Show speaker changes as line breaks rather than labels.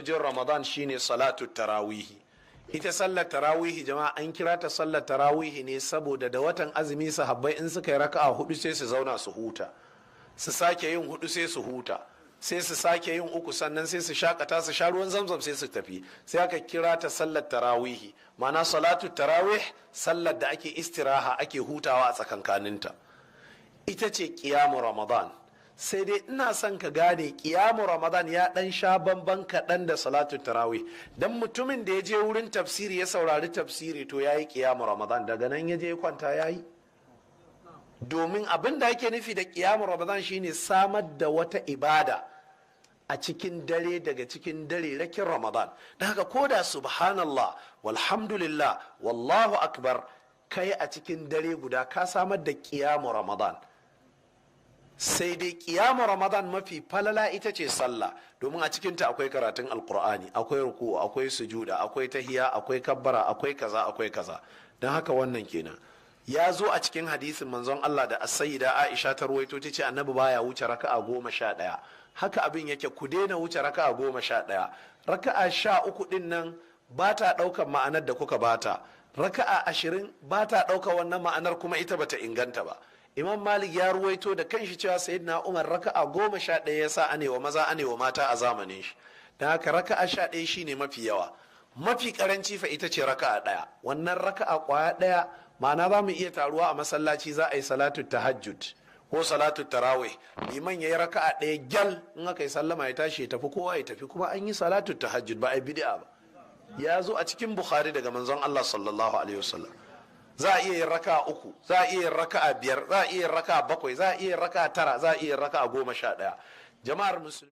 Jin Ramadan shine salatu tarawihi. Ita sallar tarawihi, jama'a, an kira ta sallar tarawihi ne saboda da watan azumi sahabbai in suka yi raka'a hudu sai su zauna su huta, su sake yin hudu sai su huta, sai su sake yin uku, sannan sai su shakata, su sha ruwan Zamzam, sai su tafi. Sai aka kira ta sallar tarawihi, ma'ana salatu tarawih, sallar da ake istiraha, ake hutawa a tsakankaninta. Ita ce kiyamu Ramadan. Sai dai ina son ka gane, kiyamu Ramadan ya dan sha bamban kaɗan da salatu tarawih. Dan mutumin da ya je wurin tafsiri ya saurari tafsiri, to ya yi kiyamu Ramadan. Daga nan ya je kwanta, ya yi. Domin abin da ake nufi da kiyamu Ramadan shine samar da wata ibada a cikin dare daga cikin dare rakin Ramadan. Don haka ko da subhanallah walhamdulillah wallahu akbar kai a cikin dare guda, ka samar da kiyamu Ramadan. Sai dai kiyamu Ramadan mafi falala ita ce sallah, domin a cikinta akwai karatun Alkur'ani, akwai ruku, akwai sujuda, akwai tahiya, akwai kabbara, akwai kaza, akwai kaza. Don haka wannan kenan. Ya zo a cikin hadisin manzon Allah da As-Sayyida Aisha ta ruwaito, ta ce Annabi baya wuce raka'a 11. Haka abin yake, ku daina wuce raka'a 11. Raka'a 13 din nan ba ta ɗaukar ma'anar da kuka bata. Raka'a 20 ba ta ɗaukar wannan ma'anar, kuma ita bata inganta ba. Imam Malik ya ruwaito da kanshi cewa Sayyidina Umar raka'a 11 ya sa anewa maza, anewa mata a zamanin shi. Don haka raka'a 11 shine mafi yawa. Mafi karanci fa ita ce raka'a 1. Wannan raka'a kwaya 1, ma'ana za mu iya taruwa a masallaci za a yi salatu tahajjud ko salatu tarawih, liman ya yi raka'a 1 gyal, in aka yi sallama ya tashi ya tafi, kowa ya tafi, kuma an yi salatu tahajjud, ba a yi bid'a ba. Ya zo a cikin Bukhari daga manzon Allah sallallahu alaihi wasallam. Za a iya yin raka'a 3, za a iya yin raka'a 5, za a iya yin raka'a 7, za a iya yin raka'a 9, za a iya yin raka'a 11. Jama'ar musulmi.